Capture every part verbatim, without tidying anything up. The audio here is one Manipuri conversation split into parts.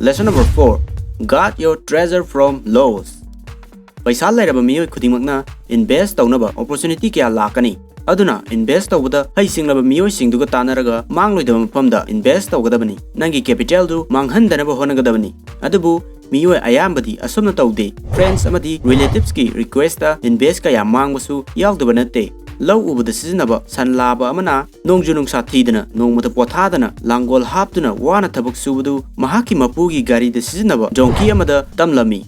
Lesson number four: Guard your treasure from loss. ꯄꯩꯁꯥ ꯂꯩꯔꯕ ꯃꯤꯑꯣꯏ ꯈꯨꯗꯤꯡꯃꯛꯅ invest ꯇꯧꯅꯕ opportunity ꯀꯌꯥ ꯂꯥꯛꯀꯅꯤ꯫ ꯑꯗꯨꯅ invest ꯇꯧꯕꯗ ꯍꯩꯁꯤꯡꯂꯕ ꯃꯤꯑꯣꯏꯁꯤꯡꯗꯨꯒ ꯇꯥꯟꯅꯔꯒ ꯃꯥꯡꯂꯣꯏꯗꯕ ꯃꯐꯝꯗ invest ꯇꯧꯒꯗꯕꯅꯤ꯫ ꯅꯪꯒꯤ capitalꯗꯨ ꯃꯥꯡꯍꯟꯗꯅꯕ ꯍꯣꯠꯅꯒꯗꯕꯅꯤ꯫ ꯑꯗꯨꯕꯨ ꯃꯤꯑꯣꯏ ꯑꯌꯥꯝꯕꯗꯤ ꯑꯁꯨꯝꯅ ꯇꯧꯗꯦ꯫ Friends ꯑꯃꯗꯤ relatives ꯀꯤ request ꯇ invest ꯀꯌꯥ ꯃꯥꯡꯕꯁꯨ ꯌꯥꯎꯗꯕ ꯅꯠꯇꯦ꯫ ꯂꯧ ꯎꯕꯗ ꯁꯤꯖꯤꯟꯅꯕ ꯁꯟ ꯂꯥꯕ ꯑꯃꯅ ꯅꯣꯡꯖꯨ ꯅꯨꯡꯁꯥ ꯊꯤꯗꯅ ꯅꯣꯡꯃꯇ ꯄꯣꯊꯥꯗꯅ ꯂꯥꯡꯒꯣꯜ ꯍꯥꯞꯇꯨꯅ ꯋꯥꯅ ꯊꯕꯛ ꯁꯨꯕꯗꯨ ꯃꯍꯥꯛꯀꯤ ꯃꯄꯨꯒꯤ ꯒꯥꯔꯤꯗ ꯁꯤꯖꯤꯟꯅꯕ donkey ꯑꯃꯗ ꯇꯝꯂꯝꯃꯤ꯫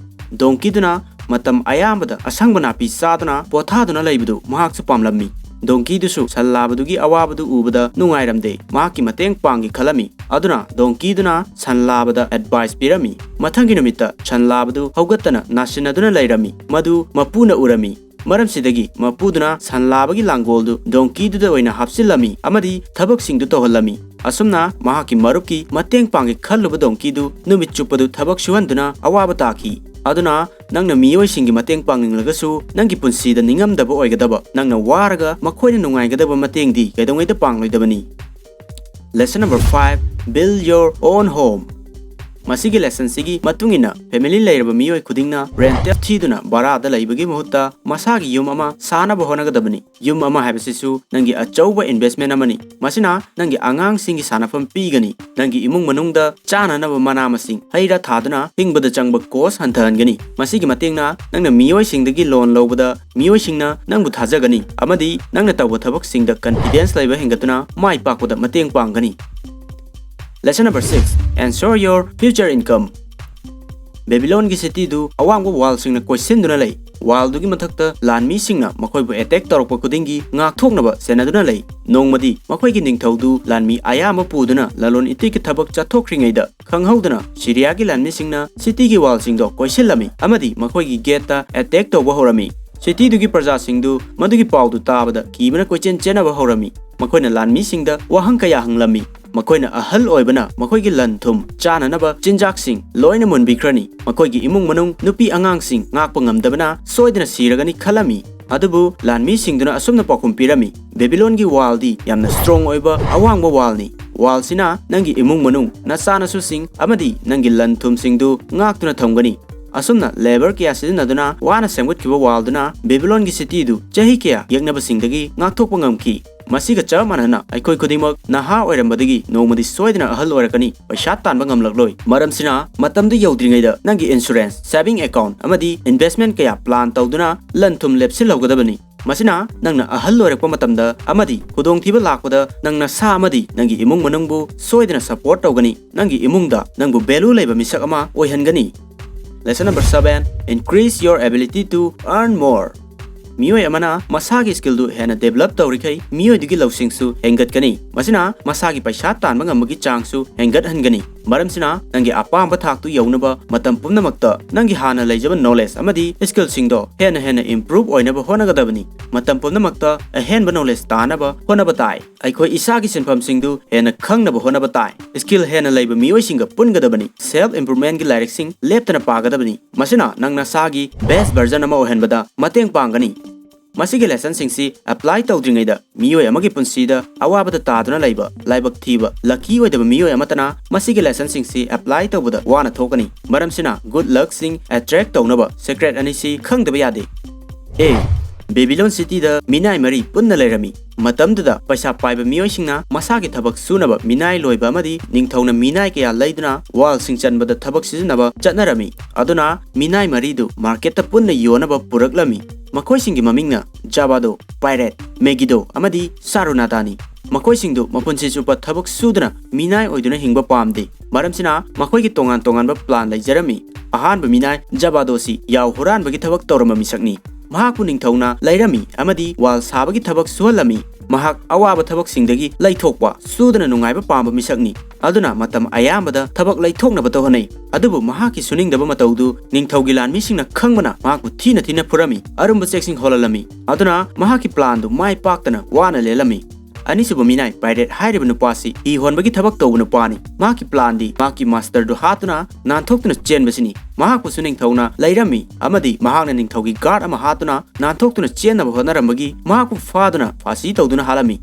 Donkey ꯗꯨꯅ ꯃꯇꯝ ꯑꯌꯥꯝꯕꯗ ꯑꯁꯪꯕ ꯅꯥꯄꯤ ꯆꯥꯗꯨꯅ ꯄꯣꯊꯥꯗꯨꯅ ꯂꯩꯕꯗꯨ ꯃꯍꯥꯛꯁꯨ ꯄꯥꯝꯂꯝꯃꯤ꯫ Donkey ꯗꯨꯁꯨ ꯁꯟ ꯂꯥꯕꯗꯨꯒꯤ ꯑꯋꯥꯕꯗꯨ ꯎꯕꯗ ꯅꯨꯡꯉꯥꯏꯔꯝꯗꯦ, ꯃꯍꯥꯛꯀꯤ ꯃꯇꯦꯡ ꯄꯥꯡꯒꯦ ꯈꯜꯂꯝꯃꯤ꯫ ꯑꯗꯨꯅ donkey ꯗꯨꯅ ꯁꯟ ꯂꯥꯕꯗ advice ꯄꯤꯔꯝꯃꯤ꯫ ꯃꯊꯪꯒꯤ ꯅꯨꯃꯤꯠꯇ ꯁꯟ ꯂꯥꯕꯗꯨ ꯍꯧꯒꯠꯇꯅ ꯅꯥꯁꯤꯟꯅꯗꯨꯅ ꯂꯩꯔꯝꯃꯤ꯫ ꯃꯗꯨ ꯃꯄꯨꯅ ꯎꯔꯝꯃꯤ꯫ ꯃꯔꯝꯁꯤꯗꯒꯤ ꯃꯄꯨꯗꯨꯅ ꯁꯟ ꯂꯥꯕꯒꯤ ꯂꯥꯡꯒꯣꯜꯗꯨ donkey ꯗꯨꯗ ꯑꯣꯏꯅ ꯍꯥꯞꯆꯤꯜꯂꯝꯃꯤ ꯑꯃꯗꯤ ꯊꯕꯛꯁꯤꯡꯗꯨ ꯇꯧꯍꯜꯂꯝꯃꯤ꯫ ꯑꯁꯨꯝꯅ ꯃꯍꯥꯛꯀꯤ ꯃꯔꯨꯞꯀꯤ ꯃꯇꯦꯡ ꯄꯥꯡꯒꯦ ꯈꯜꯂꯨꯕ donkey ꯗꯨ ꯅꯨꯃꯤꯠ ꯆꯨꯞꯄꯗꯨ ꯊꯕꯛ ꯁꯨꯍꯟꯗꯨꯅ ꯑꯋꯥꯕ ꯇꯥꯈꯤ꯫ ꯑꯗꯨꯅ ꯅꯪꯅ ꯃꯤꯑꯣꯏꯁꯤꯡꯒꯤ ꯃꯇꯦꯡ ꯄꯥꯡꯅꯤꯡꯂꯒꯁꯨ, ꯅꯪꯒꯤ ꯄꯨꯟꯁꯤꯗ ꯅꯤꯡꯉꯝꯗꯕ ꯑꯣꯏꯒꯗꯕ, ꯅꯪꯅ ꯋꯥꯔꯒ ꯃꯈꯣꯏꯅ ꯅꯨꯡꯉꯥꯏꯒꯗꯕ ꯃꯇꯦꯡꯗꯤ ꯀꯩꯗꯧꯉꯩꯗ ꯄꯥꯡꯂꯣꯏꯗꯕꯅꯤ꯫ Lesson number five: Build your own home. ꯃꯁꯤꯒꯤ lesson ꯁꯤꯒꯤ ꯃꯇꯨꯡ ꯏꯟꯅ, family ꯂꯩꯔꯕ ꯃꯤꯑꯣꯏ ꯈꯨꯗꯤꯡꯅ rent ꯊꯤꯗꯨꯅ ꯚꯔꯥꯗ ꯂꯩꯕꯒꯤ ꯃꯍꯨꯠꯇ ꯃꯁꯥꯒꯤ ꯌꯨꯝ ꯑꯃ ꯁꯥꯅꯕ ꯍꯣꯠꯅꯒꯗꯕꯅꯤ꯫ ꯌꯨꯝ ꯑꯃ ꯍꯥꯏꯕꯁꯤꯁꯨ ꯅꯪꯒꯤ ꯑꯆꯧꯕ investment ꯑꯃꯅꯤ꯫ ꯃꯁꯤꯅ ꯅꯪꯒꯤ ꯑꯉꯥꯡꯁꯤꯡꯒꯤ ꯁꯥꯟꯅꯐꯝ ꯄꯤꯒꯅꯤ, ꯅꯪꯒꯤ ꯏꯃꯨꯡ ꯃꯅꯨꯡꯗ ꯆꯥꯅꯅꯕ ꯃꯅꯥ ꯃꯁꯤꯡ, ꯍꯩ ꯔꯥ ꯊꯥꯗꯨꯅ ꯍꯤꯡꯕꯗ ꯆꯪꯕ cost ꯍꯟꯊꯍꯟꯒꯅꯤ꯫ ꯃꯁꯤꯒꯤ ꯃꯇꯦꯡꯅ ꯅꯪꯅ ꯃꯤꯑꯣꯏꯁꯤꯡꯗꯒꯤ loan ꯂꯧꯕꯗ ꯃꯤꯑꯣꯏꯁꯤꯡꯅ ꯅꯪꯕꯨ ꯊꯥꯖꯒꯅꯤ ꯑꯃꯗꯤ ꯅꯪꯅ ꯇꯧꯕ ꯊꯕꯛꯁꯤꯡꯗ confidence ꯂꯩꯕ ꯍꯦꯟꯒꯠꯇꯨꯅ ꯃꯥꯏ ꯄꯥꯛꯄꯗ ꯃꯇꯦꯡ ꯄꯥꯡꯒꯅꯤ꯫ Lesson number six: Ensure your future income. ꯕꯦꯕꯤꯂꯣꯟꯒꯤ city ꯗꯨ ꯑꯋꯥꯡꯕ wall ꯁꯤꯡꯅ ꯀꯣꯏꯁꯤꯟꯗꯨꯅ ꯂꯩ꯫ Wall ꯗꯨꯒꯤ ꯃꯊꯛꯇ ꯂꯥꯟꯃꯤꯁꯤꯡꯅ ꯃꯈꯣꯏꯕꯨ attack ꯇꯧꯔꯛꯄ ꯈꯨꯗꯤꯡꯒꯤ ꯉꯥꯛꯊꯣꯛꯅꯕ ꯁꯦꯟꯅꯗꯨꯅ ꯂꯩ꯫ ꯅꯣꯡꯃꯗꯤ ꯃꯈꯣꯏꯒꯤ ꯅꯤꯡꯊꯧꯗꯨ ꯂꯥꯟꯃꯤ ꯑꯌꯥꯝꯕ ꯄꯨꯗꯨꯅ ꯂꯂꯣꯟ ꯏꯇꯤꯛꯀꯤ ꯊꯕꯛ ꯆꯠꯊꯣꯛꯈ꯭ꯔꯤꯉꯩꯗ, ꯈꯪꯍꯧꯗꯅ ꯁꯤꯔꯤꯌꯥꯒꯤ ꯂꯥꯟꯃꯤꯁꯤꯡꯅ city ꯒꯤ wall ꯁꯤꯡꯗꯣ ꯀꯣꯏꯁꯤꯜꯂꯝꯃꯤ ꯑꯃꯗꯤ ꯃꯈꯣꯏꯒꯤ gate ꯇ attack ꯇꯧꯕ ꯍꯧꯔꯝꯃꯤ꯫ City ꯗꯨꯒꯤ ꯄ꯭ꯔꯖꯥꯁꯤꯡꯗꯨ ꯃꯗꯨꯒꯤ ꯄꯥꯎꯗꯨ ꯇꯥꯕꯗ ꯀꯤꯕꯅ ꯀꯣꯏꯆꯦꯟ ꯆꯦꯟꯅꯕ ꯍꯧꯔꯝꯃꯤ꯫ ꯃꯈꯣꯏꯅ ꯂꯥꯟꯃꯤꯁꯤꯡꯗ ꯋꯥꯍꯪ ꯀꯌꯥ ꯍꯪꯂꯝꯃꯤ꯫ ꯃꯈꯣꯏꯅ ꯑꯍꯜ ꯑꯣꯏꯕꯅ ꯃꯈꯣꯏꯒꯤ ꯂꯟ ꯊꯨꯝ, ꯆꯥꯅꯅꯕ ꯆꯤꯟꯖꯥꯛꯁꯤꯡ ꯂꯣꯏꯅ ꯃꯨꯟꯕꯤꯈ꯭ꯔꯅꯤ꯫ ꯃꯈꯣꯏꯒꯤ ꯏꯃꯨꯡ ꯃꯅꯨꯡ, ꯅꯨꯄꯤ ꯑꯉꯥꯡꯁꯤꯡ ꯉꯥꯛꯄ ꯉꯝꯗꯕꯅ ꯁꯣꯏꯗꯅ ꯁꯤꯔꯒꯅꯤ ꯈꯜꯂꯝꯃꯤ꯫ ꯑꯗꯨꯕꯨ ꯂꯥꯟꯃꯤꯁꯤꯡꯗꯨꯅ ꯑꯁꯨꯝꯅ ꯄꯥꯎꯈꯨꯝ ꯄꯤꯔꯝꯃꯤ, "ꯕꯦꯕꯤꯂꯣꯟꯒꯤ wall ꯗꯤ ꯌꯥꯝꯅ strong ꯑꯣꯏꯕ ꯑꯋꯥꯡꯕ wall ꯅꯤ꯫ Wallꯁꯤꯅ ꯅꯪꯒꯤ ꯏꯃꯨꯡ ꯃꯅꯨꯡ, ꯅꯆꯥꯅꯁꯨꯁꯤꯡ ꯑꯃꯗꯤ ꯅꯪꯒꯤ ꯂꯟ ꯊꯨꯝꯁꯤꯡꯗꯨ ꯉꯥꯛꯇꯨꯅ ꯊꯝꯒꯅꯤ꯫ ꯑꯁꯨꯝꯅ labor ꯀꯌꯥ ꯁꯤꯖꯤꯟꯅꯗꯨꯅ ꯋꯥꯅ ꯁꯦꯝꯒꯠꯈꯤꯕ wallꯗꯨꯅ Babylonꯒꯤ cityꯗꯨ ꯆꯍꯤ ꯀꯌꯥ ꯌꯦꯛꯅꯕꯁꯤꯡꯗꯒꯤ ꯉꯥꯛꯊꯣꯛꯄ ꯉꯝꯈꯤ꯫ ꯃꯁꯤꯒ ꯆꯞ ꯃꯥꯟꯅꯅ, ꯑꯩꯈꯣꯏ ꯈꯨꯗꯤꯡꯃꯛ ꯅꯍꯥ ꯑꯣꯏꯔꯝꯕꯗꯒꯤ ꯅꯣꯡꯃꯗꯤ ꯁꯣꯏꯗꯅ ꯑꯍꯜ ꯑꯣꯏꯔꯛꯀꯅꯤ, ꯄꯩꯁꯥ ꯇꯥꯟꯕ ꯉꯝꯂꯛꯂꯣꯏ꯫ ꯃꯔꯝꯁꯤꯅ, ꯃꯇꯝꯗꯨ ꯌꯧꯗ꯭ꯔꯤꯉꯩꯗ ꯅꯪꯒꯤ insurance, saving account ꯑꯃꯗꯤ investment ꯀꯌꯥ plan ꯇꯧꯗꯨꯅ ꯂꯟ ꯊꯨꯝ ꯂꯦꯞꯁꯤꯜꯍꯧꯒꯗꯕꯅꯤ꯫ ꯃꯁꯤꯅ ꯅꯪꯅ ꯑꯍꯜ ꯑꯣꯏꯔꯛꯄ ꯃꯇꯝꯗ ꯑꯃꯗꯤ ꯈꯨꯗꯣꯡꯊꯤꯕ ꯂꯥꯛꯄꯗ ꯅꯪ ꯅꯁꯥ ꯑꯃꯗꯤ ꯅꯪꯒꯤ ꯏꯃꯨꯡ ꯃꯅꯨꯡꯕꯨ ꯁꯣꯏꯗꯅ support ꯇꯧꯒꯅꯤ꯫ ꯅꯪꯒꯤ ꯏꯃꯨꯡꯗ ꯅꯪꯕꯨ value ꯂꯩꯕ ꯃꯤꯁꯛ ꯑꯃ ꯑꯣꯏꯍꯟꯒꯅꯤ꯫ Lesson number seven: Increase your ability to earn more. ꯃꯤꯑꯣꯏ ꯑꯃꯅ ꯃꯁꯥꯒꯤ skillꯗꯨ ꯍꯦꯟꯅ develop ꯇꯧꯔꯤꯈꯩ, ꯃꯤꯑꯣꯏꯗꯨꯒꯤ ꯂꯧꯁꯤꯡꯁꯨ ꯍꯦꯟꯒꯠꯀꯅꯤ꯫ ꯃꯁꯤꯅ ꯃꯁꯥꯒꯤ ꯄꯩꯁꯥ ꯇꯥꯟꯕ ꯉꯝꯕꯒꯤ ꯆꯥꯡꯁꯨ ꯍꯦꯟꯒꯠꯍꯟꯒꯅꯤ꯫ ꯃꯔꯝꯁꯤꯅ, ꯅꯪꯒꯤ ꯑꯄꯥꯝꯕ ꯊꯥꯛꯇꯨ ꯌꯧꯅꯕ ꯃꯇꯝ ꯄꯨꯝꯅꯃꯛꯇ ꯅꯪꯒꯤ ꯍꯥꯟꯅ ꯂꯩꯖꯕ knowledge ꯑꯃꯗꯤ skillꯁꯤꯡꯗꯣ ꯍꯦꯟꯅ ꯍꯦꯟꯅ improve ꯑꯣꯏꯅꯕ ꯍꯣꯠꯅꯒꯗꯕꯅꯤ꯫ ꯃꯇꯝ ꯄꯨꯝꯅꯃꯛꯇ ꯑꯍꯦꯟꯕ knowledge ꯇꯥꯅꯕ ꯍꯣꯠꯅꯕ ꯇꯥꯏ꯫ ꯑꯩꯈꯣꯏ ꯏꯁꯥꯒꯤ ꯁꯤꯟꯐꯝꯁꯤꯡꯗꯨ ꯍꯦꯟꯅ ꯈꯪꯅꯕ ꯍꯣꯠꯅꯕ ꯇꯥꯏ꯫ Skill ꯍꯦꯟꯅ ꯂꯩꯕ ꯃꯤꯑꯣꯏꯁꯤꯡꯒ ꯄꯨꯟꯒꯗꯕꯅꯤ꯫ Self improvementꯀꯤ ꯂꯥꯏꯔꯤꯛꯁꯤꯡ ꯂꯦꯞꯇꯅ ꯄꯥꯒꯗꯕꯅꯤ꯫ ꯃꯁꯤꯅ ꯅꯪ ꯅꯁꯥꯒꯤ best version ꯑꯃ ꯑꯣꯏꯍꯟꯕꯗ ꯃꯇꯦꯡ ꯄꯥꯡꯒꯅꯤ꯫ ꯃꯁꯤꯒꯤ lessonꯁꯤꯡꯁꯤ apply ꯇꯧꯗ꯭ꯔꯤꯉꯩꯗ, ꯃꯤꯑꯣꯏ ꯑꯃꯒꯤ ꯄꯨꯟꯁꯤꯗ ꯑꯋꯥꯕꯗ ꯇꯥꯗꯨꯅ ꯂꯩꯕ, ꯂꯥꯏꯕꯛ ꯊꯤꯕ, lucky ꯑꯣꯏꯗꯕ ꯃꯤꯑꯣꯏ ꯑꯃꯠꯇꯅ ꯃꯁꯤꯒꯤ lessonꯁꯤꯡꯁꯤ apply ꯇꯧꯕꯗ ꯋꯥꯅ ꯊꯣꯛꯀꯅꯤ꯫ ꯃꯔꯝꯁꯤꯅ, good luckꯁꯤꯡ attract ꯇꯧꯅꯕ secret ꯑꯅꯤꯁꯤ ꯈꯪꯗꯕ ꯌꯥꯗꯦ꯫ A: Babylon cityꯗ ꯃꯤꯅꯥꯏ ꯃꯔꯤ ꯄꯨꯟꯅ ꯂꯩꯔꯝꯃꯤ꯫ ꯃꯇꯝꯗꯨꯗ ꯄꯩꯁꯥ ꯄꯥꯏꯕ ꯃꯤꯑꯣꯏꯁꯤꯡꯅ ꯃꯁꯥꯒꯤ ꯊꯕꯛ ꯁꯨꯅꯕ ꯃꯤꯅꯥꯏ ꯂꯣꯏꯕ ꯑꯃꯗꯤ ꯅꯤꯡꯊꯧꯅ ꯃꯤꯅꯥꯏ ꯀꯌꯥ ꯂꯩꯗꯨꯅ wallꯁꯤꯡ ꯆꯟꯕꯗ ꯊꯕꯛ ꯁꯤꯖꯤꯟꯅꯕ ꯆꯠꯅꯔꯝꯃꯤ꯫ ꯑꯗꯨꯅ ꯃꯤꯅꯥꯏ ꯃꯔꯤꯗꯨ marketꯇ ꯄꯨꯟꯅ ꯌꯣꯟꯅꯕ ꯄꯨꯔꯛꯂꯝꯃꯤ꯫ ꯃꯈꯣꯏꯁꯤꯡꯒꯤ ꯃꯃꯤꯡꯅ Jabado, Pirate, Megiddo ꯑꯃꯗꯤ Sarunatani꯫ ꯃꯈꯣꯏꯁꯤꯡꯗꯨ ꯃꯄꯨꯟꯁꯤ ꯆꯨꯞꯄ ꯊꯕꯛ ꯁꯨꯗꯨꯅ ꯃꯤꯅꯥꯏ ꯑꯣꯏꯗꯨꯅ ꯍꯤꯡꯕ ꯄꯥꯝꯗꯦ꯫ ꯃꯔꯝꯁꯤꯅ, ꯃꯈꯣꯏꯒꯤ ꯇꯣꯉꯥꯟ ꯇꯣꯉꯥꯟꯕ plan ꯂꯩꯖꯔꯝꯃꯤ꯫ ꯑꯍꯥꯟꯕ ꯃꯤꯅꯥꯏ Jabadoꯁꯤ ꯌꯥꯎ ꯍꯨꯔꯥꯟꯕꯒꯤ ꯊꯕꯛ ꯇꯧꯔꯝꯕ ꯃꯤꯁꯛꯅꯤ꯫ ꯃꯍꯥꯛꯄꯨ ꯅꯤꯡꯊꯧꯅ ꯂꯩꯔꯝꯃꯤ ꯑꯃꯗꯤ wall ꯁꯥꯕꯒꯤ ꯊꯕꯛ ꯁꯨꯍꯜꯂꯝꯃꯤ꯫ ꯃꯍꯥꯛ ꯑꯋꯥꯕ ꯊꯕꯛꯁꯤꯡꯗꯒꯤ ꯂꯩꯊꯣꯛꯄ, ꯁꯨꯗꯅ ꯅꯨꯡꯉꯥꯏꯕ ꯄꯥꯝꯕ ꯃꯤꯁꯛꯅꯤ꯫ ꯑꯗꯨꯅ ꯃꯇꯝ ꯑꯌꯥꯝꯕꯗ ꯊꯕꯛ ꯂꯩꯊꯣꯛꯅꯕꯇ ꯍꯣꯠꯅꯩ꯫ ꯑꯗꯨꯕꯨ ꯃꯍꯥꯛꯀꯤ ꯁꯨꯅꯤꯡꯗꯕ ꯃꯇꯧꯗꯨ ꯅꯤꯡꯊꯧꯒꯤ ꯂꯥꯟꯃꯤꯁꯤꯡꯅ ꯈꯪꯕꯅ ꯃꯍꯥꯛꯄꯨ ꯊꯤꯅ ꯊꯤꯅ ꯐꯨꯔꯝꯃꯤ꯫ ꯑꯔꯨꯝꯕ ꯆꯦꯛꯁꯤꯡ ꯍꯣꯜꯍꯜꯂꯝꯃꯤ꯫ ꯑꯗꯨꯅ ꯃꯍꯥꯛꯀꯤ planꯗꯨ ꯃꯥꯏ ꯄꯥꯛꯇꯅ ꯋꯥꯅ ꯂꯦꯜꯂꯝꯃꯤ꯫ ꯑꯅꯤꯁꯨꯕ ꯃꯤꯅꯥꯏ Pirate ꯍꯥꯏꯔꯤꯕ ꯅꯨꯄꯥꯁꯤ ꯍꯤ ꯍꯣꯟꯕꯒꯤ ꯊꯕꯛ ꯇꯧꯕ ꯅꯨꯄꯥꯅꯤ꯫ ꯃꯍꯥꯛꯀꯤ planꯗꯤ ꯃꯍꯥꯛꯀꯤ masterꯗꯨ ꯍꯥꯠꯇꯨꯅ ꯅꯥꯟꯊꯣꯛꯇꯨꯅ ꯆꯦꯟꯕꯁꯤꯅꯤ꯫ ꯃꯍꯥꯛꯄꯨꯁꯨ ꯅꯤꯡꯊꯧꯅ ꯂꯩꯔꯝꯃꯤ ꯑꯃꯗꯤ ꯃꯍꯥꯛꯅ ꯅꯤꯡꯊꯧꯒꯤ guard ꯑꯃ ꯍꯥꯠꯇꯨꯅ ꯅꯥꯟꯊꯣꯛꯇꯨꯅ ꯆꯦꯟꯅꯕ ꯍꯣꯠꯅꯔꯝꯕꯒꯤ ꯃꯍꯥꯛꯄꯨ ꯐꯥꯗꯨꯅ ꯐꯥꯁꯤ ꯇꯧꯗꯨꯅ ꯍꯥꯠꯂꯝꯃꯤ꯫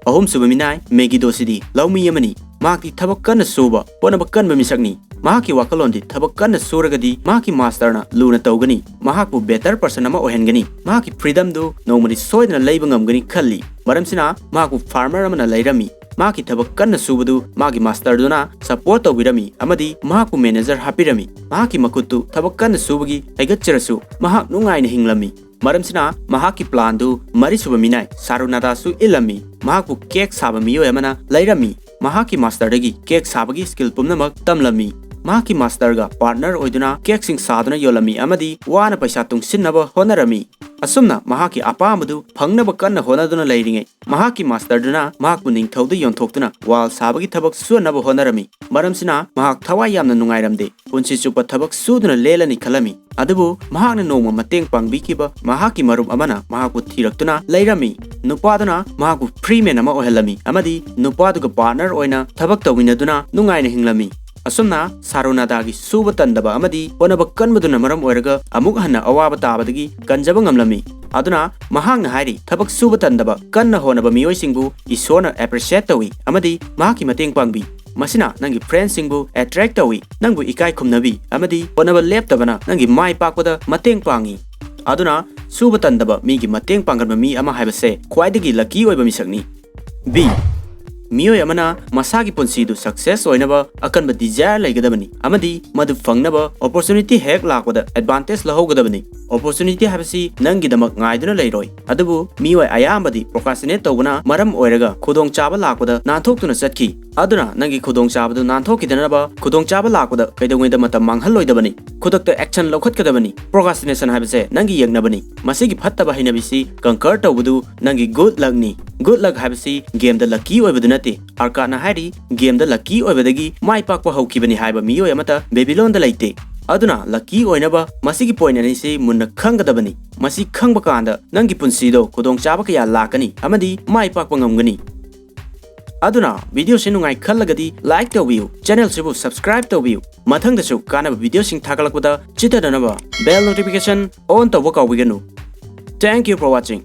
ꯑꯍꯨꯝꯁꯨꯕ ꯃꯤꯅꯥꯏ ꯃꯦꯒꯤꯗꯣꯁꯤꯗꯤ ꯂꯧꯃꯤ ꯑꯃꯅꯤ꯫ ꯃꯍꯥꯛꯇꯤ ꯊꯕꯛ ꯀꯟꯅ ꯁꯨꯕ, ꯍꯣꯠꯅꯕ ꯀꯟꯕ ꯃꯤꯁꯛꯅꯤ꯫ ꯃꯍꯥꯛꯀꯤ ꯋꯥꯈꯜꯂꯣꯟꯗꯤ ꯊꯕꯛ ꯀꯟꯅ ꯁꯨꯔꯒꯗꯤ ꯃꯍꯥꯛꯀꯤ ꯃꯥꯁꯇꯔꯅ ꯂꯨꯅ ꯇꯧꯒꯅꯤ, ꯃꯍꯥꯛꯄꯨ better person ꯑꯃ ꯑꯣꯏꯍꯟꯒꯅꯤ, ꯃꯍꯥꯛꯀꯤ freedomꯗꯨ ꯅꯣꯡꯃꯗꯤ ꯁꯣꯏꯗꯅ ꯂꯩꯕ ꯉꯝꯒꯅꯤ ꯈꯜꯂꯤ꯫ ꯃꯔꯝꯁꯤꯅ ꯃꯍꯥꯛꯄꯨ farmer ꯑꯃꯅ ꯂꯩꯔꯝꯃꯤ꯫ ꯃꯍꯥꯛꯀꯤ ꯊꯕꯛ ꯀꯟꯅ ꯁꯨꯕꯗꯨ ꯃꯥꯒꯤ ꯃꯥꯁꯇꯔꯗꯨꯅ support ꯇꯧꯕꯤꯔꯝꯃꯤ ꯑꯃꯗꯤ ꯃꯍꯥꯛꯄꯨ manager ꯍꯥꯞꯄꯤꯔꯝꯃꯤ꯫ ꯃꯍꯥꯛꯀꯤ ꯃꯈꯨꯠꯇꯨ ꯊꯕꯛ ꯀꯟꯅ ꯁꯨꯕꯒꯤ ꯍꯩꯒꯠꯆꯔꯁꯨ ꯃꯍꯥꯛ ꯅꯨꯡꯉꯥꯏꯅ ꯍꯤꯡꯂꯝꯃꯤ꯫ ꯃꯔꯝꯁꯤꯅ ꯃꯍꯥꯛꯀꯤ planꯗꯨ ꯃꯔꯤꯁꯨꯕ ꯃꯤꯅꯥꯏ ꯁꯥꯔꯨꯅꯥꯗꯥꯁꯨ ꯏꯜꯂꯝꯃꯤ꯫ ꯃꯍꯥꯛꯄꯨ cake ꯁꯥꯕ ꯃꯤꯑꯣꯏ ꯑꯃꯅ ꯂꯩꯔꯝꯃꯤ꯫ ꯃꯍꯥꯛꯀꯤ ꯃꯥꯁꯇꯔꯗꯒꯤ cake ꯁꯥꯕꯒꯤ skill ꯄꯨꯝꯅꯃꯛ ꯇꯝꯂꯝꯃꯤ꯫ ꯃꯍꯥꯛꯀꯤ ꯃꯥꯁꯇꯔꯒ partner ꯑꯣꯏꯗꯨꯅ cakeꯁꯤꯡ ꯁꯥꯗꯨꯅ ꯌꯣꯜꯂꯝꯃꯤ ꯑꯃꯗꯤ ꯋꯥꯅ ꯄꯩꯁꯥ ꯇꯨꯡꯁꯤꯟꯅꯕ ꯍꯣꯠꯅꯔꯝꯃꯤ꯫ ꯑꯁꯨꯝꯅ ꯃꯍꯥꯛꯀꯤ ꯑꯄꯥꯝꯕꯗꯨ ꯐꯪꯅꯕ ꯀꯟꯅ ꯍꯣꯠꯅꯗꯨꯅ ꯂꯩꯔꯤꯉꯩ, ꯃꯍꯥꯛꯀꯤ ꯃꯥꯁꯇꯔꯗꯨꯅ ꯃꯍꯥꯛꯄꯨ ꯅꯤꯡꯊꯧꯗ ꯌꯣꯟꯊꯣꯛꯇꯨꯅ wall ꯁꯥꯕꯒꯤ ꯊꯕꯛ ꯁꯨꯍꯟꯅꯕ ꯍꯣꯠꯅꯔꯝꯃꯤ꯫ ꯃꯔꯝꯁꯤꯅ ꯃꯍꯥꯛ ꯊꯋꯥꯏ ꯌꯥꯝꯅ ꯅꯨꯡꯉꯥꯏꯔꯝꯗꯦ꯫ ꯄꯨꯟꯁꯤ ꯆꯨꯞꯄ ꯊꯕꯛ ꯁꯨꯗꯨꯅ ꯂꯦꯜꯂꯅꯤ ꯈꯜꯂꯝꯃꯤ꯫ ꯑꯗꯨꯕꯨ ꯃꯍꯥꯛꯅ ꯅꯣꯡꯃ ꯃꯇꯦꯡ ꯄꯥꯡꯕꯤꯈꯤꯕ ꯃꯍꯥꯛꯀꯤ ꯃꯔꯨꯞ ꯑꯃꯅ ꯃꯍꯥꯛꯄꯨ ꯊꯤꯔꯛꯇꯨꯅ ꯂꯩꯔꯝꯃꯤ꯫ ꯅꯨꯄꯥꯗꯨꯅ ꯃꯍꯥꯛꯄꯨ free man ꯑꯃ ꯑꯣꯏꯍꯜꯂꯝꯃꯤ ꯑꯃꯗꯤ ꯅꯨꯄꯥꯗꯨꯒ partner ꯑꯣꯏꯅ ꯊꯕꯛ ꯇꯧꯃꯤꯟꯅꯗꯨꯅ ꯅꯨꯡꯉꯥꯏꯅ ꯍꯤꯡꯂꯝꯃꯤ꯫ ꯑꯁꯨꯝꯅ ꯁꯥꯔꯨꯅꯥꯗꯥꯒꯤ ꯁꯨꯕ ꯇꯟꯗꯕ ꯑꯃꯗꯤ ꯍꯣꯠꯅꯕ ꯀꯟꯕꯗꯨꯅ ꯃꯔꯝ ꯑꯣꯏꯔꯒ ꯑꯃꯨꯛ ꯍꯟꯅ ꯑꯋꯥꯕ ꯇꯥꯕꯗꯒꯤ ꯀꯟꯖꯕ ꯉꯝꯂꯝꯃꯤ꯫ ꯑꯗꯨꯅ ꯃꯍꯥꯛꯅ ꯍꯥꯏꯔꯤ, ꯊꯕꯛ ꯁꯨꯕ ꯇꯟꯗꯕ, ꯀꯟꯅ ꯍꯣꯠꯅꯕ ꯃꯤꯑꯣꯏꯁꯤꯡꯕꯨ ꯏꯁꯣꯔꯅ appreciate ꯇꯧꯏ ꯑꯃꯗꯤ ꯃꯍꯥꯛꯀꯤ ꯃꯇꯦꯡ ꯄꯥꯡꯕꯤ꯫ ꯃꯁꯤꯅ ꯅꯪꯒꯤ friendꯁꯤꯡꯕꯨ attract ꯇꯧꯏ, ꯅꯪꯕꯨ ꯏꯀꯥꯏ ꯈꯨꯝꯅꯕꯤ ꯑꯃꯗꯤ ꯍꯣꯠꯅꯕ ꯂꯦꯞꯇꯕꯅ ꯅꯪꯒꯤ ꯃꯥꯏ ꯄꯥꯛꯄꯗ ꯃꯇꯦꯡ ꯄꯥꯡꯏ꯫ ꯑꯗꯨꯅ ꯁꯨꯕ ꯇꯟꯗꯕ ꯃꯤꯒꯤ ꯃꯇꯦꯡ ꯄꯥꯡꯒꯟꯕ ꯃꯤ ꯑꯃ ꯍꯥꯏꯕꯁꯦ ꯈ꯭ꯋꯥꯏꯗꯒꯤ lucky ꯑꯣꯏꯕ ꯃꯤꯁꯛꯅꯤ꯫ B, ꯃꯤꯑꯣꯏ ꯑꯃꯅ ꯃꯁꯥꯒꯤ ꯄꯨꯟꯁꯤꯗꯨ success ꯑꯣꯏꯅꯕ ꯑꯀꯟꯕ desire ꯂꯩꯒꯗꯕꯅꯤ ꯑꯃꯗꯤ ꯃꯗꯨ ꯐꯪꯅꯕ opportunity ꯍꯦꯛ ꯂꯥꯛꯄꯗ advantage ꯂꯧꯍꯧꯒꯗꯕꯅꯤ꯫ Opportunity ꯍꯥꯏꯕꯁꯤ ꯅꯪꯒꯤꯗꯃꯛ ꯉꯥꯏꯗꯨꯅ ꯂꯩꯔꯣꯏ, ꯑꯗꯨꯕꯨ ꯃꯤꯑꯣꯏ ꯑꯌꯥꯝꯕꯗꯤ procrastinate ꯇꯧꯕꯅ ꯃꯔꯝ ꯑꯣꯏꯔꯒ ꯈꯨꯗꯣꯡꯆꯥꯕ ꯂꯥꯛꯄꯗ ꯅꯥꯟꯊꯣꯛꯇꯨꯅ ꯆꯠꯈꯤ꯫ ꯑꯗꯨꯅ ꯅꯪꯒꯤ ꯈꯨꯗꯣꯡꯆꯥꯕꯗꯨ ꯅꯥꯟꯊꯣꯛꯈꯤꯗꯅꯕ ꯈꯨꯗꯣꯡꯆꯥꯕ ꯂꯥꯛꯄꯗ ꯀꯩꯗꯧꯉꯩꯗ ꯃꯇꯝ ꯃꯥꯡꯍꯜꯂꯣꯏꯗꯕꯅꯤ꯫ ꯈꯨꯗꯛꯇ action ꯂꯧꯈꯠꯀꯗꯕꯅꯤ꯫ Procrastination ꯍꯥꯏꯕꯁꯦ ꯅꯪꯒꯤ ꯌꯦꯛꯅꯕꯅꯤ꯫ ꯃꯁꯤꯒꯤ ꯐꯠꯇꯕ ꯍꯩꯅꯕꯤꯁꯤ conquer ꯇꯧꯕꯗꯨ ꯅꯪꯒꯤ good luckꯅꯤ꯫ Good luck ꯍꯥꯏꯕꯁꯤ gameꯗ lucky ꯑꯣꯏꯕꯗꯨ ꯅꯠꯇꯦ꯫ ꯑꯔꯀꯥꯠꯅ ꯍꯥꯏꯔꯤ, gameꯗ lucky ꯑꯣꯏꯕꯗꯒꯤ ꯃꯥꯏ ꯄꯥꯛꯄ ꯍꯧꯈꯤꯕꯅꯤ ꯍꯥꯏꯕ ꯃꯤꯑꯣꯏ ꯑꯃꯠꯇ ꯕꯦꯕꯤꯂꯣꯟꯗ ꯂꯩꯇꯦ꯫ ꯑꯗꯨꯅ lucky ꯑꯣꯏꯅꯕ ꯃꯁꯤꯒꯤ point ꯑꯅꯤꯁꯤ ꯃꯨꯟꯅ ꯈꯪꯒꯗꯕꯅꯤ꯫ ꯃꯁꯤ ꯈꯪꯕ ꯀꯥꯟꯗ ꯅꯪꯒꯤ ꯄꯨꯟꯁꯤꯗꯣ ꯈꯨꯗꯣꯡꯆꯥꯕ ꯀꯌꯥ ꯂꯥꯛꯀꯅꯤ ꯑꯃꯗꯤ ꯃꯥꯏ ꯄꯥꯛꯄ ꯉꯝꯒꯅꯤ꯫ ꯑꯗꯨꯅ videoꯁꯤ ꯅꯨꯡꯉꯥꯏ ꯈꯜꯂꯒꯗꯤ like ꯇꯧꯕꯤꯌꯨ, channelꯁꯤꯕꯨ subscribe ꯇꯧꯕꯤꯌꯨ꯫ ꯃꯊꯪꯗꯁꯨ ꯀꯥꯟꯅꯕ videoꯁꯤꯡ ꯊꯥꯒꯠꯂꯛꯄꯗ ꯆꯤꯊꯅꯅꯕ bell notification on ꯇꯧꯕ ꯀꯥꯎꯕꯤꯒꯅꯨ꯫ Thank you for watching.